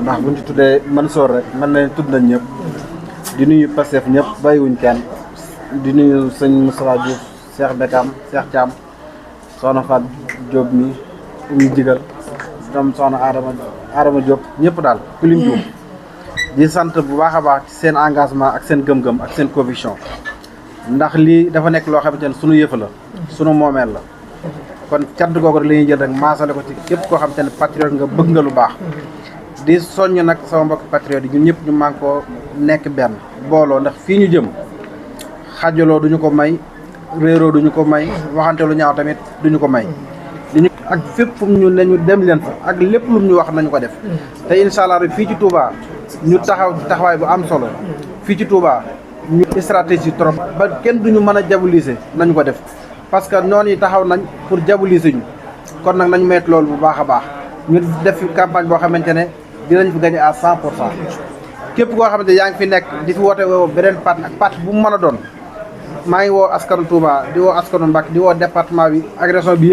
ndax buñ ci tuddee Mansour rek mën nañ tudd nañ ñëpp di nuyu Pastef ñëpp bàyyiwuñ kenn di nuyu sëñ Moustapha Diouf Cheikh Bekam Cheikh Thiam soxna Fat Diop mi ñu jigal tam soxna Adama Diop ñëpp daal ku lim Diop di sant bu baax a baax ci seen engagement ak seen gëm-gëm ak seen conviction ndax lii dafa nekk loo xamante ne sunu yëf la sunu moomeel la kon cant googu rek la ñuy jël rek maasale ko ci képp koo xamante ne patriote nga bëgg nga lu baax di soññ nag sama mbokk patriote yi ñun ñëpp ñu man koo nekk benn booloo ndax fii ñu jëm xajaloo duñu ko may réeroo duñu ko may waxante lu ñaaw tamit duñu ko may liñu ak fépp fu ñu ne ñu dem leen fa ak lépp lu ñu wax nañu ko def te incha allah rek fii ci Touba ñu taxawaay bu am solo fii ci Touba ñu stratégie trop ba kenn duñu mën a diaboliser nañu ko def parce que noonu yi taxaw nañ pour diaboliser ñu kon nag nañu mettre loolu bu baax a baax ñu def campagne boo xamante ne dinañ fi gagné à 100%. képp koo xamante yaa ngi fi nekk di fi woote woo beneen parti ak parti bu mu mën a doon maa ngi woo askanu Touba di woo askanu Mbacké di woo département bi ak région bi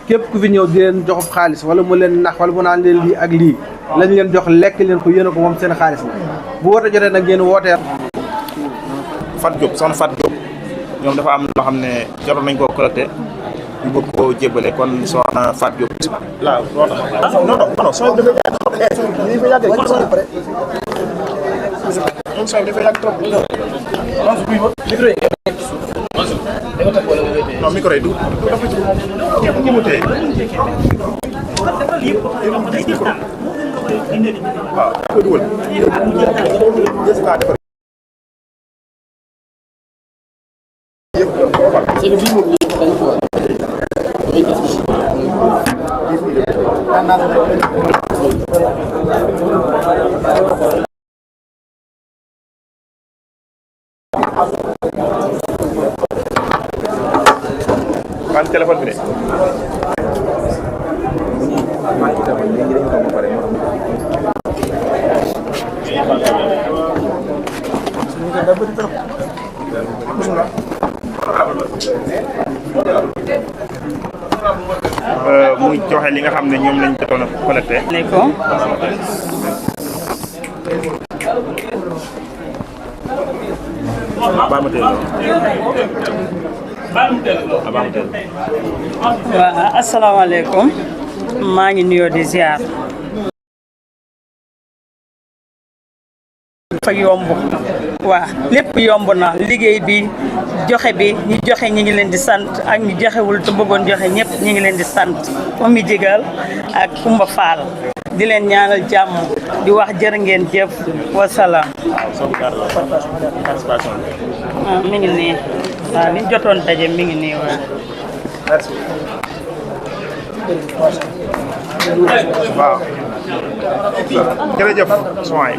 képp ku fi ñëw di leen jox xaalis wala mu leen nax wala mu naan leen lii ak lii lañ leen jox lekk leen ko yéen a ko moom seen xaalis la bu woote jotee nag ngeen wootee. Fat Diop soxna Fat Diop ñoom dafa am loo xam ne jotoon nañ koo collecté ñu bëgg koo jébbale kon soxna Fat Diop. waaw loolu tax non sooy dafay yàgg trop lii fa yàgg moom sooy dafay yàgg trop. non micro yi du dafa ci ñëpp mu tee waaw ko dugal man téléphone bi de muy joxe li nga xam ne ñoom lañ jotoon a collecté. waaw asalaamaaleykum maa ngi nuyoo di ziar. fa yomb waaw lépp yomb na liggéey bi joxe bi ñi joxe ñi ngi leen di sant ak ñi joxewul te bëggoon joxe ñëpp ñi ngi leen di sant Oumy Digal ak Kumba Fall di leen ñaanal jàmm di wax jërë ngeen jëf wasalaam. mi ngi nii waaw li ñu jotoon daje mi ngi nii waaw. waaw jërëjëf soxna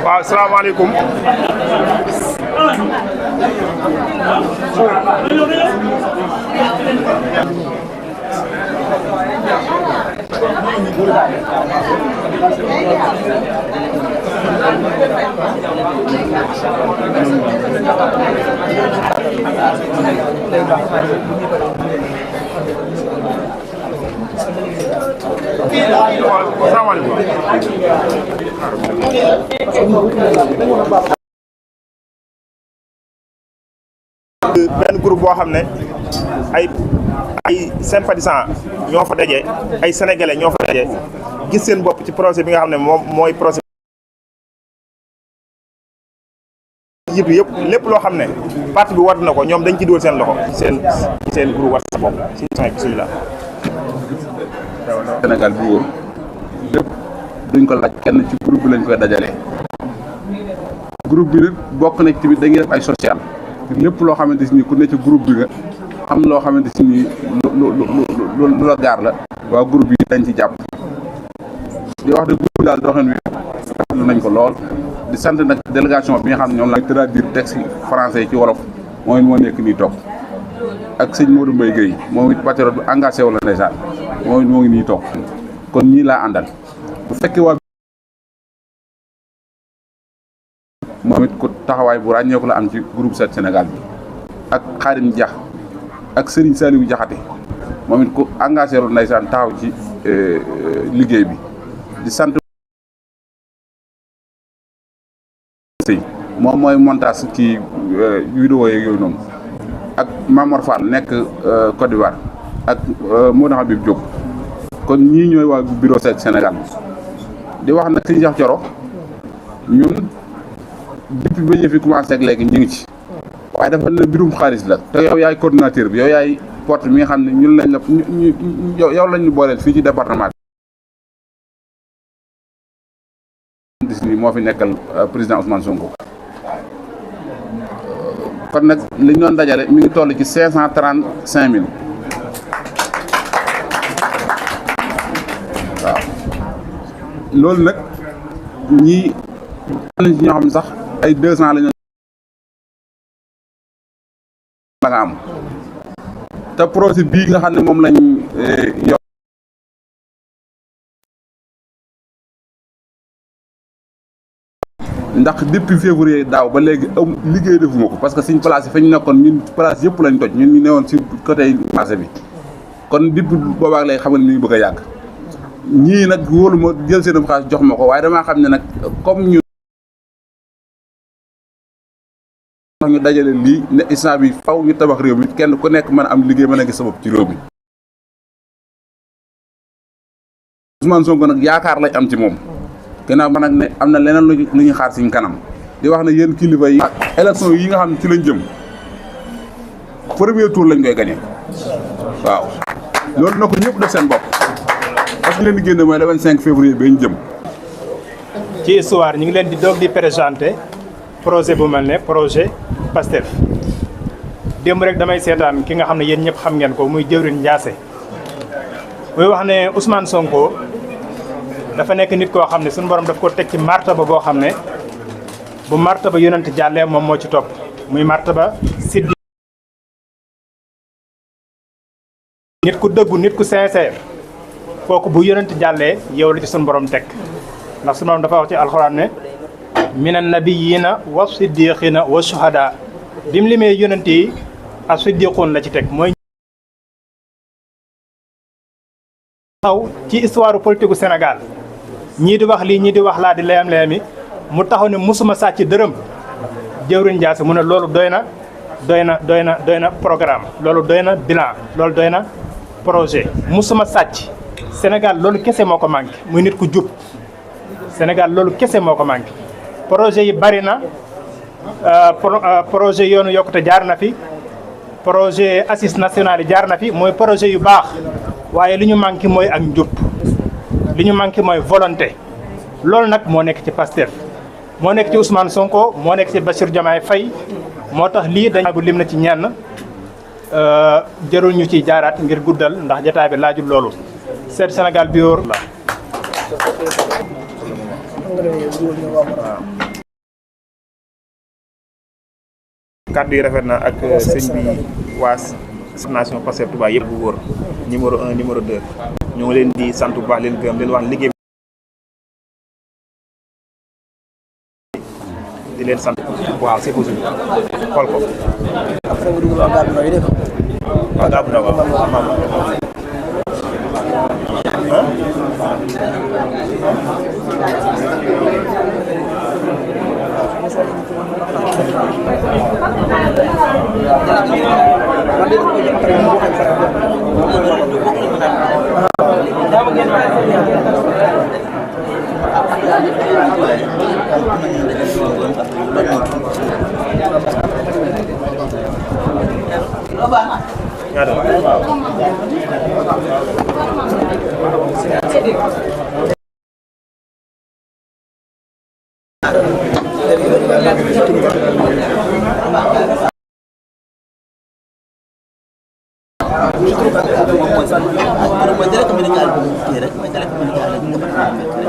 waaw salaamaaleykum. benn groupe boo xam ne ay sympathisants ñoo fa daje ay sénégalais ñoo fa daje gis seen bopp ci projet bi nga xam ne moom mooy projet yëpp lépp loo xam ne parti bi war na ko ñoom dañ ci dugal seen loxo seen groupe WhatsApp boobu si bismillah. Sénégal bi wóor lépp duñ ko laaj kenn ci groupe bi lañ koy dajalee groupe bi nag bokk na tamit dañuy def ay social lépp loo xamante si ni ku ne ci groupe bi nga am loo xamante si ni lu la gaar la waa groupe yi dañ ci jàpp di wax de groupe daal doxin wi rafetlu nañ ko lool di sant nag délégation bi nga xam ne ñoom la traduire texte français ci wolof mooy moo nekk nii toog ak sëñ Modou Mbaye Guèye moom it patriote bu engagé wala ndeysaan moom it moo ngi nii toog kon ñii laa àndal bu fekkee waa moom it ku taxawaay bu ràññeeku la am ci groupe Set Sénégal bi ak Xaadim Dia ak Serigne Saliou Diakhaté moom it ku engagé wala ndeysaan taxaw ci liggéey bi di sant moom mooy montage ci vidéo yeeg yooyu noonu ak Mamor Fall nekk Côte d'Ivoire ak Modou Habib Diop kon ñii ñooy waa bureau Set Sénégal di wax nag Serigne Cheikh Thioro ñun depuis ba yëf yi commencé ak léegi ñu ngi ci waaye dafa ne mbirum xaalis la te yow yaay coordinateur bi yow yaay porte mi nga xam ne ñun lañ la yow lañ ñu booleel fii ci département bi moo fi nekkal président Ousmane Sonko kon nag li ñu doon dajale mi ngi toll ci 535 000 waaw loolu nag ñii nañ ci ñoo xam ne sax ay 200 la ñu la nga am te projet bii nga xam ne moom lañ yor ndax depuis février daaw ba léegi am liggéey defuma ko parce que suñ place yi fa ñu nekkoon ñun place yëpp lañ toj ñun ñu newoon si côté marché bi kon depuis boobaag lay xam ne mi ngi bëgg a yàgg ñii nag wóolu ma jël seen xaalis jox ma ko waaye damaa xam ne nag comme ñu ñu dajale lii ne instant bi faw ñu tabax réew mi kenn ku nekk mën a am liggéey mën a gis sa bopp ci réew mi Ousmane Sonko nag yaakaar lañ am ci moom gannaaw ba nag ne am na leneen lu ñu xaar siñ kanam di wax ne yéen kilifa yi élection yi nga xam ne ci lañ jëm premier tour lañ koy gagné waaw loolu na ko ñëpp def seen bopp parce que leen di génne mooy le 25 février ba ñu jëm ci histoire ñu ngi leen di doog di présenté projet bu mel ne projet PASTEF démb rek damay seetaan ki nga xam ne yéen ñëpp xam ngeen ko muy jëwriñ Ndiassé muy wax ne Ousmane Sonko dafa nekk nit koo xam ne suñu borom daf ko teg ci martaba boo xam ne bu martaba yonent jàllee moom moo ci topp muy martaba siddi nit ku dëggu nit ku sincère kooku bu yonent jàllee yow la ci suñu borom teg ndax suñu borom dafa wax ci alxuraan ne minan nabiyyiina wa siddiqiina wa shuhadaa bi mu limee yonent yi ak siddiquun la ci teg mooy taxaw ci histoire politique gu Sénégal ñii di wax lii ñii di wax laa di layam-layami mu taxaw ne musuma sàcc dërëm jëwriñ Ndiassé mu ne loolu doy na programme loolu doy na bilan loolu doy na projet musuma sàcc Sénégal loolu kese moo ko manqué muy nit ku jub Sénégal loolu kese moo ko manqué projet yi bari na projet yoonu yokkute jaar na fi projet assise nationale yi jaar na fi mooy projet yu baax waaye li ñu manqué mooy ak njub li ñu manqué mooy volonté loolu nag moo nekk ci PASTEF moo nekk ci Ousmane Sonko moo nekk ci Bassirou Diomaye Faye moo tax lii dañu lim na ci ñenn jërul ñu ciy jaaraat ngir guddal ndax jotaay bi laajul loolu seet Sénégal bi wóor la kàddu yi rafet na ak sëñ bi waas nation PASTEF Touba yëpp bu wóor numéro 1 numéro 2 ñoo ngi leen di sant bu baax leen gërëm leen wax liggéey di leen sant waaw c'est possible xool ko waaw gaabu na waaw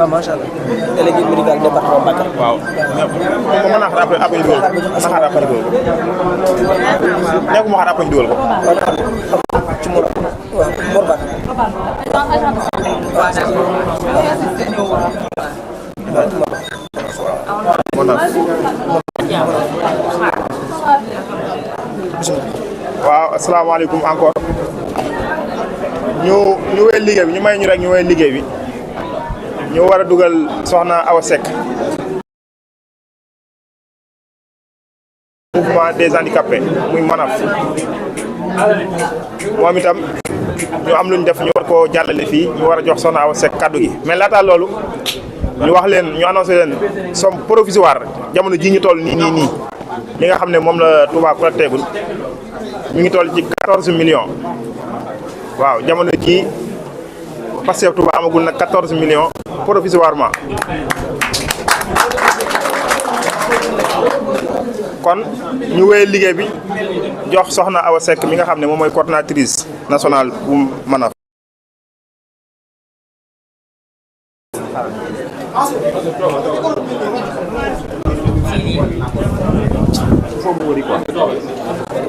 macha allah délégué médical département Mbacké waaw mën naa xaar après ñu dugal ko mën naa xaar après ñu dugal ko ñàkk ma xaar après ñu dugal ko ci Mor waaw Mor Ba waaw asalaamaaleykum encore ñu wéy liggéey bi ñu may ñu rek ñu wéy liggéey bi ñu war a dugal soxna Awa Seck mouvement des handicapés muy manaf moom itam ñu am lu ñu def ñu war koo jàllale fii ñu war a jox soxna Awa Seck kaddu gi mais laata loolu ñu wax leen ñu annoncé leen somme provisoire jamono ji ñu toll nii li nga xam ne moom la Touba collecté gul ñu ngi toll ci 14 millions waaw jamono ji PASTEF Touba amagul nag 14 millions provisoirement kon ñu wéyee liggéey bi jox soxna Awa Seck mi nga xam ne moom mooy coordonnatrice nationale bu MANAF.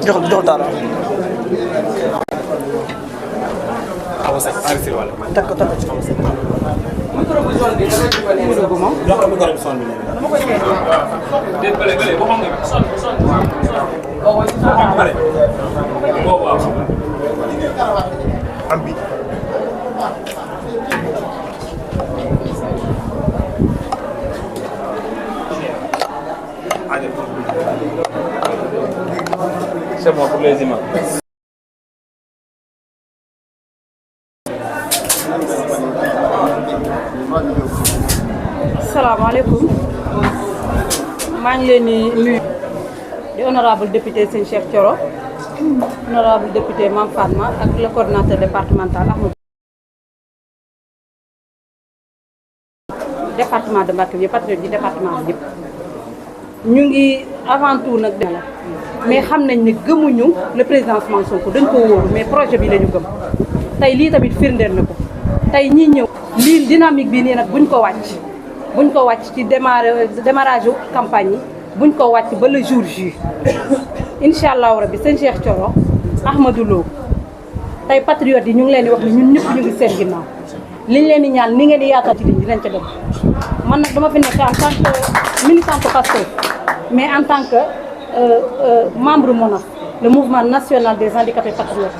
jox taala Awa Seck enregistré wala. takk ci Awa Seck. micro bu zone bi dama ci bëri micro bu moom. jox la micro bu zone bi léegi. dama koy dégg. déet bële bële boo xam nga son. boo ko ci pare. boobu waaw. am bi. C'est bon pour les images. Asalaamaaleykum maa ngi leen di nuyu di honorable député sëñ Cheikh Thioro honorable député Mame Fatma ak le coordinateur départemental Ahmadou département de Mbacké bi patriote yi département bi yëpp ñu ngi avant tout nag la mais xam nañ ne gëmuñu le président Ousmane Sonko dañ ko wóoru mais projet bi la ñu gëm tey lii tamit firndeel na ko tey ñi ñëw lii dynamique bi nii nag buñ ko wàcc ci démarrage campagne yi buñ ko wàcc ba le jour J incha allahu rabbi sëñ Cheikh Thioro Ahmadou Lo tey patriotes yi ñu ngi leen di wax ne ñun ñëpp ñu ngi seen ginnaaw liñ leen di ñaan ni ngeen di yaatal ci liñ dinañ ca dem man nag dama fi nekk en tant que militante Pastef mais en tant que membre MONAF le mouvement national des handicapés patriotes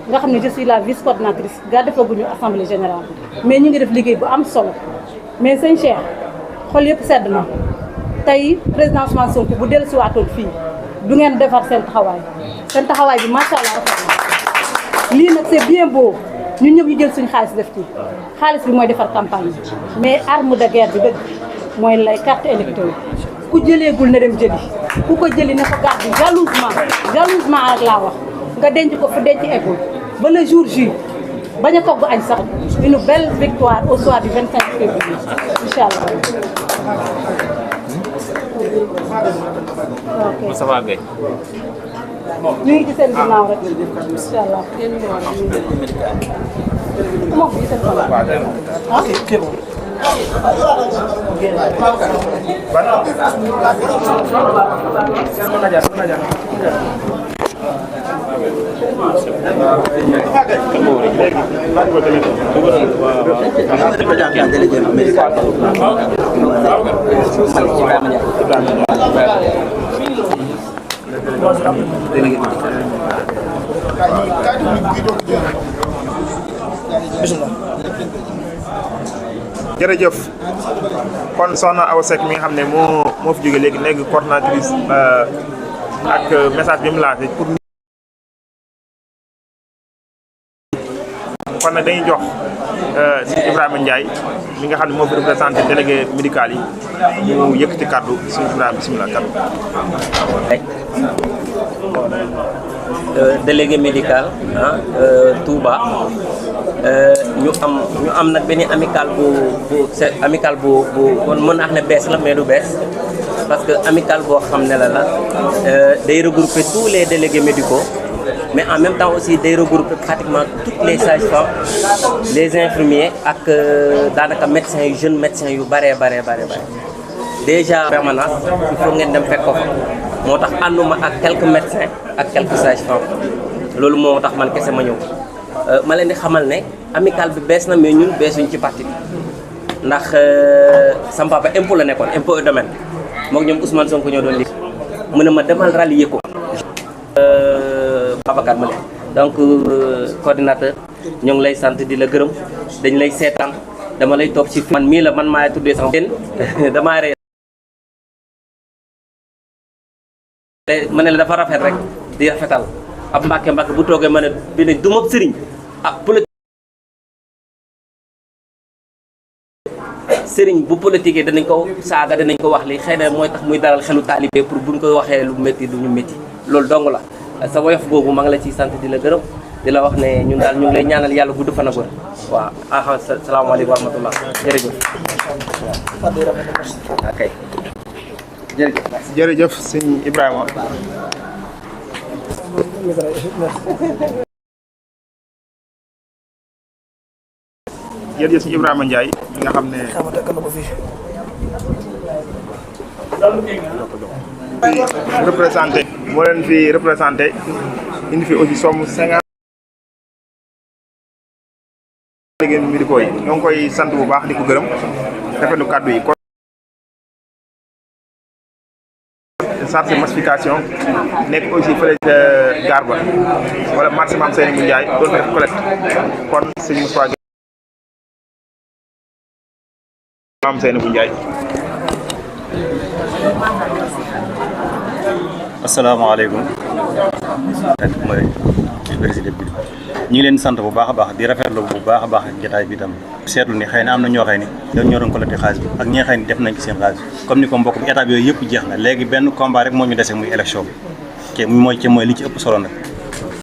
nga xam ne je suis la vice coordinatrice gaa defaguñu assemblée générale mais ñu ngi def liggéey bu am solo mais sëñ Cheikh xol yëpp sedd na tey président Ousmane Sonko bu dellusiwaatoon fii du ngeen defar seen taxawaay bi macha allah rafet na lii nag c'est bien beau ñun ñëpp ñu jël suñu xaalis def ci xaalis bi mooy defar campagne mais arme de guerre bi dëgg mooy lay carte électeur ku jëleegul na dem jëli ku ko jëli na ko garde jalousement rek laa wax nga denc ko fu denc eggul ba le jour J bañ a togg añ sax une belle victoire au soir du 25 février incha allah. ok Moustapha Gueye. ñu ngi ci seen ginnaaw rek incha allah. moom bi seen ginnaaw. jërëjëf kon soxna Awa Seck mi nga xam ne moo fi jóge léegi nekk coordinatrice ak message bi mu lancé pour kon nag dañuy jox si Ibrahima Ndiaye mi nga xam ne moo fi représenté délégué médical yi mu yëkkati kàddu si Ibrahima bisimilah kàddu délégué médical Touba ñu am nag benn amical bu mën naa wax ne bees la mais du bees parce que amical boo xam ne la day regrouper tous les délégués médicaux mais en même temps aussi day regrouper pratiquement toutes les sages-femmes les infirmiers ak daanaka médecins yu jeunes médecins yu bare déjà permanence il faut ngeen dem fekk ko fa moo tax ànduma ak quelques médecins ak quelques sages-femmes loolu moo tax man kese ma ñëw ma leen di xamal ne amical bi bees na mais ñun beesuñ ci parti bi ndax sama papa impôt la nekkoon impôt et domaine moom ñoom Ousmane Sonko ñoo doon liggéey mu ne ma demal rallier ko Babacar ma leen donc coordinateur ñoo ngi lay sant di la gërëm dañ lay seetaan dama lay topp ci man mii la man maa tuddee sama damaa ree ma ne la dafa rafet rek di rafetal ab mbàkke bu toogee ma ne bi ne du ma sëriñ ak sëriñ bu politique danañ ko saaga danañ ko wax li xëy na mooy tax muy dalal xelu taalibe pour buñ ko waxee lu métti du ñu métti loolu dong la sa woyof boobu maa ngi la ciy sant di la gërëm di la wax ne ñun daal ñu ngi lay ñaanal yàlla gudd fan ak wér waaw salaamaaleykum wa rahmatullah jërëjëf ok jërëjëf sëñ Ibrahima jërëjëf sëñ Ibrahima Ndiaye mi nga xam ne représenté moo leen fi représenté indi fi aussi somme 50 léegi médicaux yi ñoo ngi koy sant bu baax di ko gërëm rafetlu kàddu yi kon chargé massification nekk aussi fële ca gaar ba wala marché Mame Seynabou Ndiaye doon def collecte kon sëñ Moussa Mame Seynabou Ndiaye. asalaamaaleykum mooy ci président bi ñu ngi leen sant bu baax a baax di rafetlu bu baax a baax jotaay bi tam seetlu ni xëy na am na ñoo xëy ni ñoo ñoo doon collecté xaalis bi ak ñi nga xëy ni def nañ ci seen xaalis comme ni ko mbokk bi étape yooyu yëpp jeex na léegi benn combat rek moo ñu dese muy élection bi mooy li ci ëpp solo nag